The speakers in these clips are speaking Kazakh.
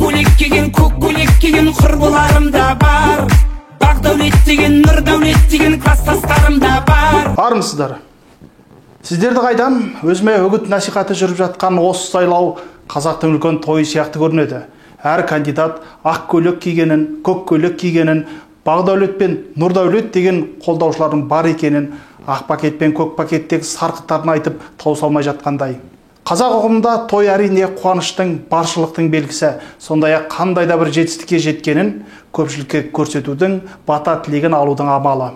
көйлек киген, көк көйлек киген құрбыларым да бар. Бақдәулет деген, Нұрдәулет деген кластастарым да бар. Армысыздар. Сіздерді қайдам, өзіме үгіт насихаты жүріп жатқан осы сайлау қазақтың үлкен тойы сияқты көрінеді. Әр кандидат ақ көйлек кигенін, көк көйлек кигенін, Бағдәулет пен Нұрдәулет деген қолдаушылардың бар екенін, ақ пакет пен көк пакеттегі сарқыттарын айтып тауыса алмай жатқандай. Қазақ ұғымында той әрине қуаныштың, баршылықтың белгісі, сондай-ақ қандай да бір жетістікке жеткенін көпшілікке көрсетудің, бата тілегін алудың амалы.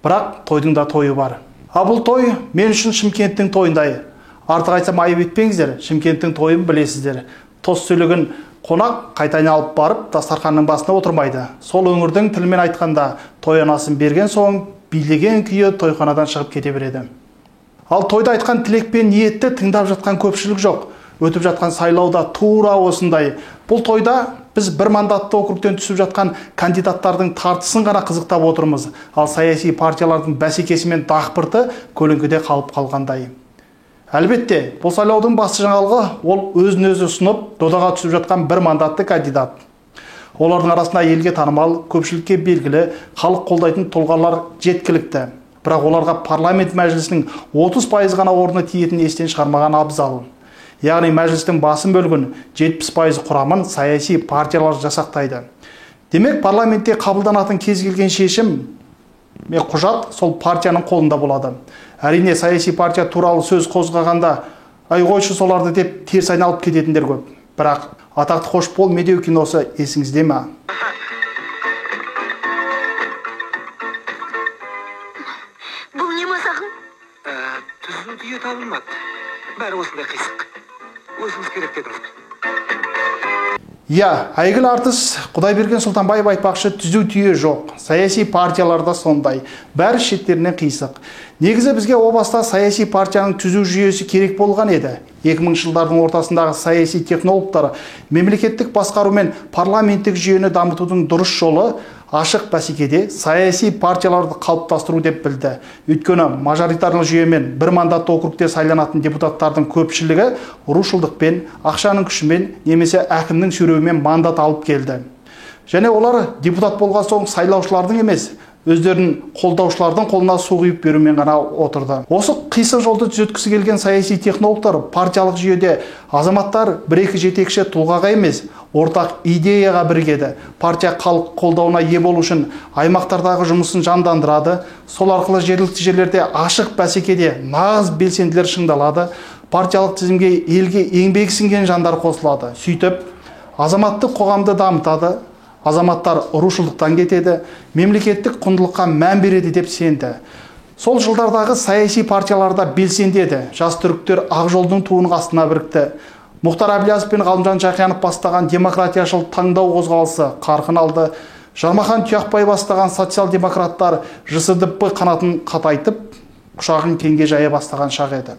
Бірақ тойдың да тойы бар. А бұл той мен үшін Шымкенттің тойындай. Артық айтсам айып етпеңіздер, Шымкенттің тойын білесіздер. Тост сөйлеген қонақ қайта айналып барып дастарханның басына отырмайды. Сол өңірдің тілімен айтқанда той анасын берген соң билеген күйі тойханадан шығып кете береді. Ал тойда айтқан тілек пен ниетті тыңдап жатқан көпшілік жоқ. Өтіп жатқан сайлауда тура осындай. Бұл тойда біз бір мандатты округтен түсіп жатқан кандидаттардың тартысын ғана қызықтап отырмыз. Ал саяси партиялардың бәсекесі мен дақпырты көлеңкеде қалып қалғандай. Әлбетте, бұл сайлаудың басты жаңалығы ол өзін өзі ұсынып, додаға түсіп жатқан бір мандатты кандидат. Олардың арасында елге танымал, көпшілікке белгілі, халық қолдайтын тұлғалар жеткілікті. Бірақ оларға парламент мәжілісінің 30% ғана орны тиетінін естен шығармаған абзал. Яғни мәжілістің басым бөлігін 70% құрамын саяси партиялар жасақтайды. Демек, парламентте қабылданатын кез келген шешім мен құжат сол партияның қолында болады. Әрине, саяси партия туралы сөз қозғағанда, ай қойшы соларды деп теріс айналып кететіндер көп. Бірақ атақты Қош бол Медеу киносы есіңізде ме? Бұл не мазағың? Түзу түйе табылмады. Бәрі осындай қисық. Өзіңіз керек дедіңіз. Иә, әйгілі артист Құдайберген Сұлтанбаев айтпақшы, түзу түйе жоқ. Саяси партияларда сондай. Бәрі шеттерінен қисық. Негізі бізге о баста саяси партияның түзу жүйесі керек болған еді. 2000 жылдардың ортасындағы саяси технологтар мемлекеттік басқару мен парламенттік жүйені дамытудың дұрыс жолы ашық бәсекеде саяси партияларды қалыптастыру деп білді. Өйткені мажоритарлы жүйемен бір мандатты округте сайланатын депутаттардың көпшілігі рушылдықпен, ақшаның күшімен немесе әкімнің сүйреуімен мандат алып келді. Және олар депутат болған соң сайлаушылардың емес, өздерін қолдаушылардың қолына су құйып берумен ғана отырды. Осы қисық жолды түзеткісі келген саяси технологтар партиялық жүйеде азаматтар бір-екі жетекші тұлғаға емес, ортақ идеяға бірігеді. Партия халық қолдауына ие болу үшін аймақтардағы жұмысын жандандырады. Сол арқылы жергілікті жерлерде ашық бәсекеде нағыз белсенділер шыңдалады. Партиялық тізімге елге еңбегі сіңген жандар қосылады. Сөйтіп, азаматтық қоғамды дамытады. Азаматтар рушылдықтан кетеді, мемлекеттік құндылыққа мән береді деп сенді. Сол жылдардағы саяси партияларда белсенді еді. Жас түріктер Ақ жолдың туының астына бірікті. Мұхтар Әблязов пен Ғалымжан Жақиянов бастаған демократияшыл таңдау қозғалысы қарқын алды. Жармахан Тұяқбай бастаған социал-демократтар ЖСДП қанатын қатайтып, құшағын кеңге жая бастаған шақ еді.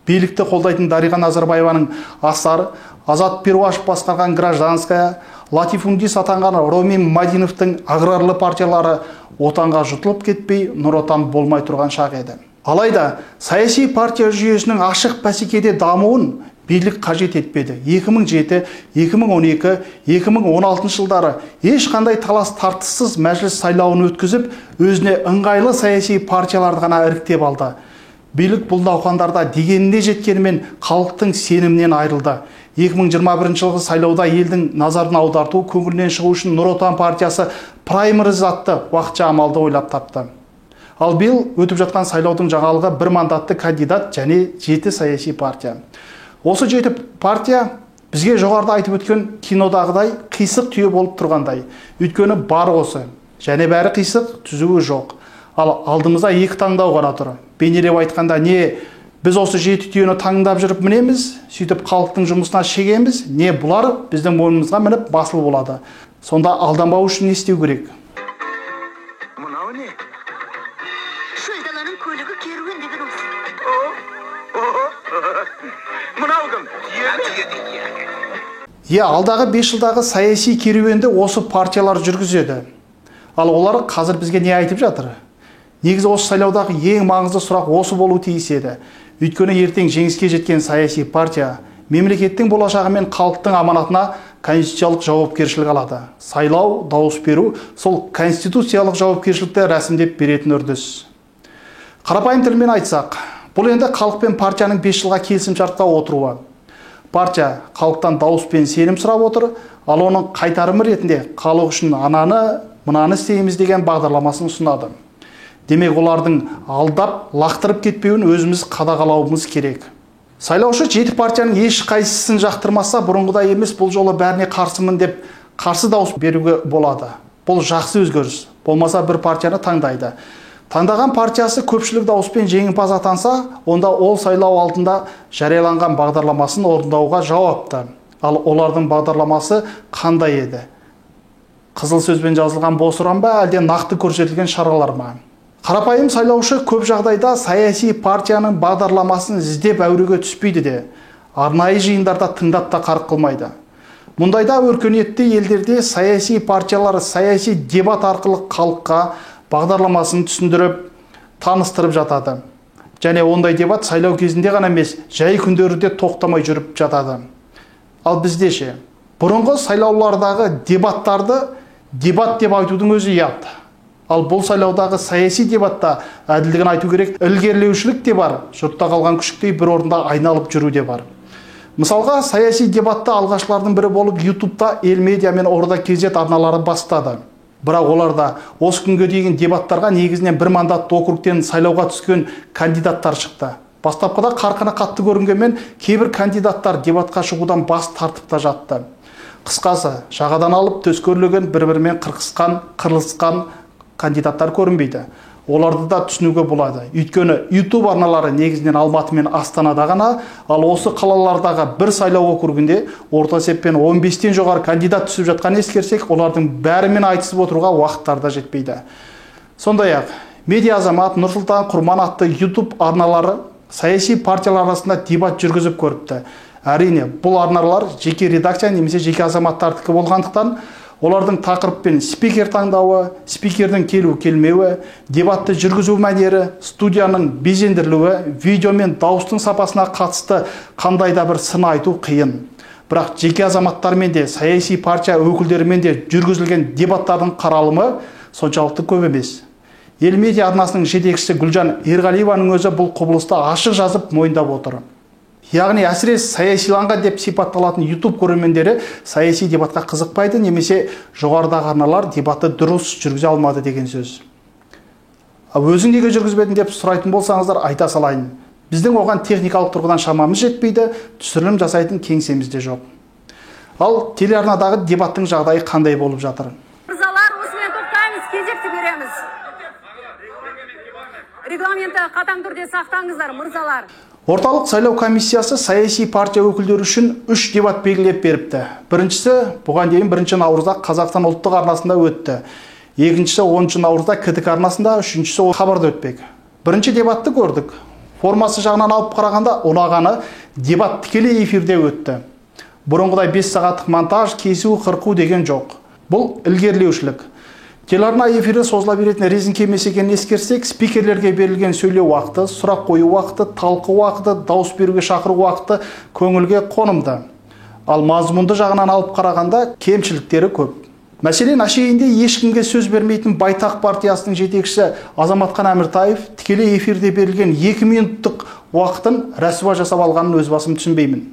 Билікті қолдайтын Дариға Назарбаеваның Асар, Азат Перуашев басқарған Гражданская, латифундист атанған Ромин Мадиновтың аграрлы партиялары отанға жұтылып кетпей, Нұр Отан болмай тұрған шақ еді. Алайда саяси партия жүйесінің ашық бәсекеде дамуын билік қажет етпеді. 2007, 2012, 2016 жылдары ешқандай талас тартыссыз мәжіліс сайлауын өткізіп, өзіне ыңғайлы саяси партияларды ғана іріктеп алды. Билік бұл науқандарда дегеніне жеткенімен халықтың сенімінен айырылды. 2021 жылғы сайлауда елдің назарын аударту, көңілінен шығу үшін Нұр Отан партиясы праймериз атты уақытша амалды ойлап тапты. Ал биыл өтіп жатқан сайлаудың жаңалығы бір мандатты кандидат және 7 саяси партия. Осы 7 партия бізге жоғарыда айтып өткен кинодағыдай қисық түйе болып тұрғандай. Өйткені бар осы. Және бәрі қисық, түзуі жоқ. Ал алдымызда екі таңдау ғана тұр. Бейнелеп айтқанда, не біз осы 7 түйені таңдап жүріп мінеміз, сөйтіп халықтың жұмысына шегеміз, не бұлар біздің мойнымызға мініп басыл болады. Сонда алданбау үшін не істеу керек? Мынау не? Шөл даланың көлігі керуен деген осы. Мынау кім? Иә, алдағы 5 жылдағы саяси керуенді осы партиялар жүргізеді. Ал олар қазір бізге не айтып жатыр? Негізі осы сайлаудағы ең маңызды сұрақ осы болу тиіс еді. Өйткені ертең жеңіске жеткен саяси партия мемлекеттің болашағы мен халықтың аманатына конституциялық жауапкершілік алады. Сайлау, дауыс беру сол конституциялық жауапкершілікті рәсімдеп беретін үрдіс. Қарапайым тілмен айтсақ, бұл енді халық пен партияның 5 жылға келісімшартқа отыруы. Партия халықтан дауыс пен сенім сұрап отыр, ал оның қайтарымы ретінде халық үшін ананы, мынаны істейміз деген бағдарламасын ұсынады. Демек, олардың алдап, лақтырып кетпеуін өзіміз қадағалауымыз керек. Сайлаушы 7 партияның еш қайсысын жақтырмаса, бұрынғыдай емес, бұл жолы бәріне қарсымын деп қарсы дауыс беруге болады. Бұл жақсы өзгеріс. Болмаса бір партияны таңдайды. Таңдаған партиясы көпшілік дауыспен жеңімпаз атанса, онда ол сайлау алдында жарияланған бағдарламасын орындауға жауапты. Ал олардың бағдарламасы қандай еді? Қызыл сөзбен жазылған бос ұран ба, әлде нақты көрсетілген шаралар ма? Қарапайым сайлаушы көп жағдайда саяси партияның бағдарламасын іздеп әуреге түспейді де, арнайы жиындарда тыңдап та қарық қылмайды. Мұндайда өркениетті елдерде саяси партиялар саяси дебат арқылы халыққа бағдарламасын түсіндіріп, таныстырып жатады. Және ондай дебат сайлау кезінде ғана емес, жай күндері де тоқтамай жүріп жатады. Ал бізде ше? Бұрынғы сайлаулардағы дебаттарды дебат деп айтудың өзі ұят. Ал бұл сайлаудағы саяси дебатта әділдігін айту керек, ілгерілеушілік те бар, жұртта қалған күшіктей бір орында айналып жүру де бар. Мысалға, саяси дебатты алғашқылардың бірі болып YouTube-та Ел Медиа мен Орда KZ арналары бастады. Бірақ оларда осы күнге дейін дебаттарға негізінен бір мандатты округтен сайлауға түскен кандидаттар шықты. Бастапқыда қарқыны қатты көрінгенмен кейбір кандидаттар дебатқа шығудан бас тартып та жатты. Қысқасы, жағадан алып төскөрлеген, бір-бірімен қырқысқан, қырылысқан кандидаттар көрінбейді. Оларды да түсінуге болады. Өйткені YouTube арналары негізінен Алматы мен Астанада ғана, ал осы қалалардағы бір сайлау округінде орта есеппен 15-тен жоғары кандидат түсіп жатқанын ескерсек, олардың бәрімен айтысып отыруға уақыттары да жетпейді. Сондай-ақ, Медиа Азамат, Нұрсұлтан Құрман атты YouTube арналары саяси партиялар арасында дебат жүргізіп көріпті. Әрине, бұл арналар жеке редакция немесе жеке азаматтардікі болғандықтан, олардың тақырыппен спикер таңдауы, спикердің келу-келмеуі, дебатты жүргізу мәнері, студияның безендірілуі, видео мен дауыстың сапасына қатысты қандай да бір сын айту қиын. Бірақ жеке азаматтармен де, саяси партия өкілдерімен де жүргізілген дебаттардың қаралымы соншалықты көп емес. Ел Медиа арнасының жетекшісі Гүлжан Ерғалиеваның өзі бұл құбылысты ашық жазып мойындап отыр. Яғни әсіресе саясиланған деп сипатталатын YouTube көрермендері саяси дебатқа қызықпайды немесе жоғарыдағы арналар дебатты дұрыс жүргізе алмады деген сөз. Ал өзің неге жүргізбедің деп сұрайтын болсаңыздар, айта салайын. Біздің оған техникалық тұрғыдан шамамыз жетпейді, түсірілім жасайтын кеңсеміз де жоқ. Ал телеарнадағы дебаттың жағдайы қандай болып жатыр? Мырзалар, осымен тоқтаймыз, кезекті береміз. Регламентті қатаң түрде сақтаңыздар, мырзалар. Орталық сайлау комиссиясы саяси партия өкілдері үшін 3 дебат белгілеп беріпті. Біріншісі бұған дейін 1 наурызда Қазақстан ұлттық арнасында өтті. Екіншісі 10 наурызда КТК арнасында, үшіншісі Хабарда өтпек. Бірінші дебатты көрдік. Формасы жағынан алып қарағанда ұнағаны дебат тікелей эфирде өтті. Бұрынғыдай 5 сағаттық монтаж, кесу, қырқу деген жоқ. Бұл ілгерілеушілік. Телеарна эфирі созыла беретін резіңке емес екенін ескерсек, спикерлерге берілген сөйлеу уақыты, сұрақ қою уақыты, талқы уақыты, дауыс беруге шақыру уақыты көңілге қонымды. Ал мазмұнды жағынан алып қарағанда кемшіліктері көп. Мәселен, әшейінде ешкімге сөз бермейтін Байтақ партиясының жетекшісі Азаматхан Әміртаев тікелей эфирде берілген 2 минуттық уақытын рәсуа жасап алғанын өз басым түсінбеймін.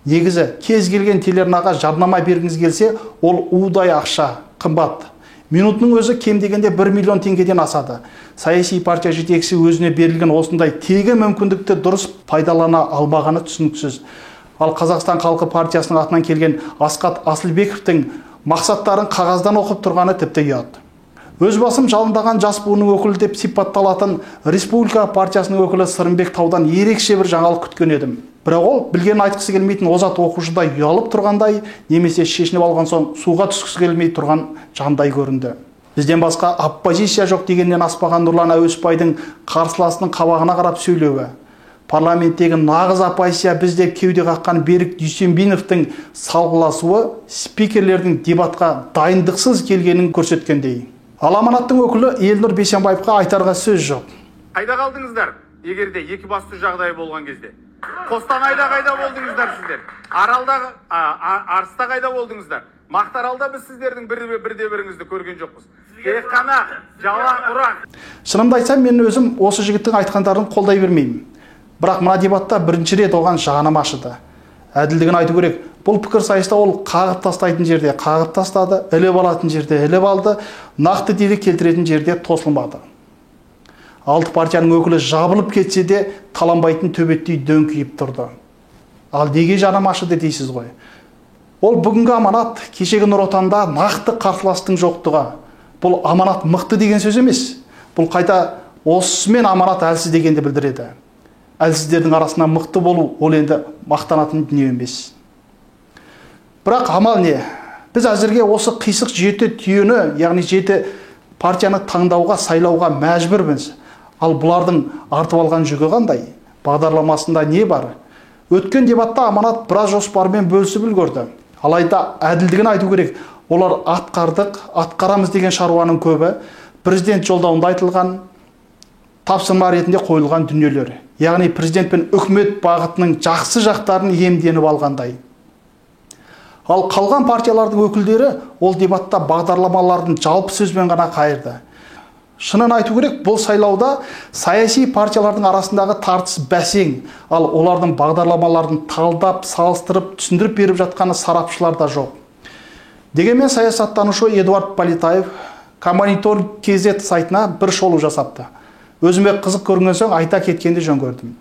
Негізі, кез келген телеарнаға жарнама бергіңіз келсе, ол удай ақша, қымбат. Минутының өзі кем дегенде 1 миллион теңгеден асады. Саяси партия жетекшісі өзіне берілген осындай тегін мүмкіндікті дұрыс пайдалана алмағаны түсініксіз. Ал Қазақстан халқы партиясының атынан келген Асқат Асылбековтің мақсаттарын қағаздан оқып тұрғаны тіпті ұят. Өз басым жалындаған жас буынның өкілі деп сипатталатын Республика партиясының өкілі Сырымбек Таудан ерекше бір жаңалық күткен едім. Бірақ ол білгенін айтқысы келмейтін озат оқушыдай ұялып тұрғандай, немесе шешініп алған соң суға түскісі келмей тұрған жандай көрінді. Бізден басқа оппозиция жоқ дегеннен аспаған Нұрлан Әуесбайдың қарсыласының қабағына қарап сөйлеуі, парламенттегі нағыз оппозиция біз деп кеуде қаққан Берік Дүйсенбиновтің салғыласуы спикерлердің дебатқа дайындықсыз келгенін көрсеткендей. Ал Аманаттың өкілі Елнұр Бейсенбаевқа айтарға сөз жоқ. Қайда қалдыңыздар, егер де екі басты жағдай болған кезде? Қостанайда қайда болдыңыздар сіздер? Аралда, Арыста қайда болдыңыздар? Мақтаралда біз сіздердің бірде біріңізді көрген жоқпыз. Тек қана жалаң ұран. Шынымды айтсам, мен өзім осы жігіттің айтқандарын қолдай бермеймін. Бірақ мына дебатта бірінші рет оған жаным ашыды. Әділдігін айту керек. Бұл пікір сайыста ол қағып тастайтын жерде қағып тастады, іліп алатын жерде іліп алды, нақты дерек келтіретін жерде тосылмады. 6 партияның өкілі жабылып кетсе де таланбайтын төбеттей дөңкиіп тұрды. Ал неге жаным ашыды дейсіз ғой? Ол бүгінгі Аманат, кешегі Нұр Отанда нақты қарсыластың жоқтығы. Бұл Аманат мықты деген сөз емес. Бұл қайта осымен Аманат әлсіз дегенді білдіреді. Әлсіздердің арасында мықты болу ол енді мақтанатын дүние емес. Бірақ амал не? Біз әзірге осы қисық жеті түйені, яғни жеті партияны таңдауға, сайлауға мәжбүрміз. Ал бұлардың артып алған жүгі қандай? Бағдарламасында не бар? Өткен дебатта Аманат біраз жоспармен бөлісіп үлгерді. Алайда әділдігін айту керек, олар атқардық, атқарамыз деген шаруаның көбі президент жолдауында айтылған тапсырма ретінде қойылған дүниелер. Яғни президент пен үкімет бағытының жақсы жақтарын иемденіп алғандай. Ал қалған партиялардың өкілдері ол дебатта бағдарламалардың жалпы сөзбен ғана қайырды. Шынын айту керек, бұл сайлауда саяси партиялардың арасындағы тартыс бәсең, ал олардың бағдарламаларын талдап, салыстырып, түсіндіріп беріп жатқаны сарапшылар да жоқ. Дегенмен саясаттанушы Эдуард Полетаев Коммонитор KZ сайтына бір шолу жасапты. Өзіме қызық көрінген соң айта кеткенді жөн көрдім.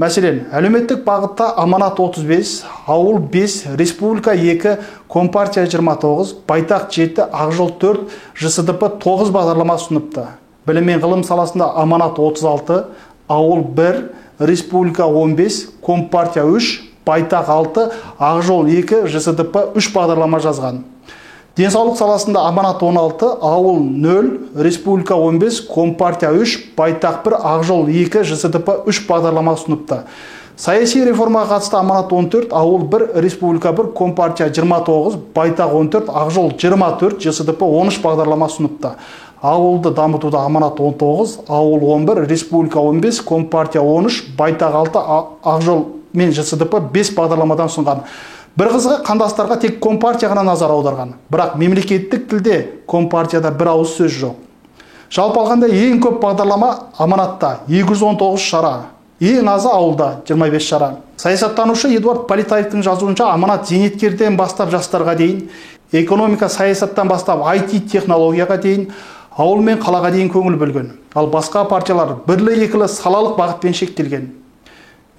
Мәселен, әлеуметтік бағытта Аманат 35, Ауыл 5, Республика 2, Компартия 29, Байтақ 7, Ақжол 4, ЖСДП 9 бағдарлама ұсыныпты. Білім мен ғылым саласында Аманат 36, Ауыл 1, Республика 15, Компартия 3, Байтақ 6, Ақжол 2, ЖСДП 3 бағдарлама жазған. Денсаулық саласында Аманат 16, Ауыл 0, Республика 15, Компартия 3, Байтақ 1, Ақжол 2, ЖСДП 3 бағдарлама ұсыныпты. Саяси реформаға қатысты Аманат 14, Ауыл 1, Республика 1, Компартия 29, Байтақ 14, Ақжол 24, ЖСДП 13 бағдарлама ұсыныпты. Ауылды дамытуда Аманат 19, Ауыл 11, Республика 15, Компартия 13, Байтақ 6, Ақжол мен ЖСДП 5 бағдарламадан ұсынған. Бір қызығы, қандастарға тек Компартия ғана назар аударған. Бірақ мемлекеттік тілде Компартияда бір ауыз сөз жоқ. Жалпы алғанда ең көп бағдарлама Аманатта 219 шара, ең азы Ауылда 25 шара. Саясаттанушы Эдуард Полетаевтың жазуынша, Аманат зейнеткерден бастап жастарға дейін, экономика саясаттан бастап IT технологияға дейін, ауыл мен қалаға дейін көңіл бөлген. Ал басқа партиялар бірлі-екілі салалық бағытпен шектелген.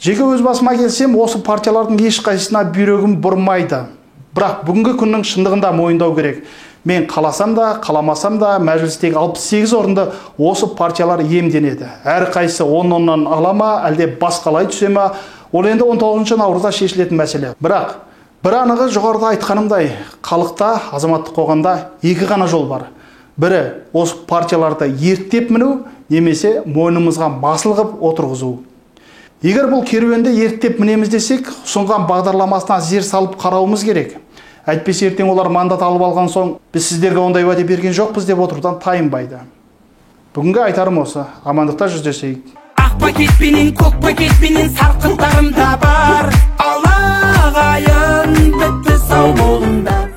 Жеке өз басыма келсем, осы партиялардың ешқайсысына бүйрегім бұрмайды. Бірақ бүгінгі күннің шындығында мойындау керек. Мен қаласам да, қаламасам да, мәжілістегі 68 орынды осы партиялар иемденеді. Әрқайсысы 10-оннан ала ма, әлде басқалай түсе ма, ол енді 19 наурызда шешілетін мәселе. Бірақ бір анығы жоғарыда айтқанымдай, халықта, азаматтық қоғамда екі ғана жол бар. Бірі осы партияларды ерттеп міну, немесе мойнымызға масыл қып отырғызу. Егер бұл керуенді ерттеп мінеміз десек, ұсынған бағдарламасына зер салып қарауымыз керек. Әйтпесе ертең олар мандат алып алған соң, біз сіздерге ондай уәде берген жоқпыз деп отырудан тайынбайды. Бүгінгі айтарым осы. Амандықта жүздесейік. Ақ пакетпенен, көк пакетпенен сарқыттарым да бар. Ал ағайын бітті, сау болыңдар.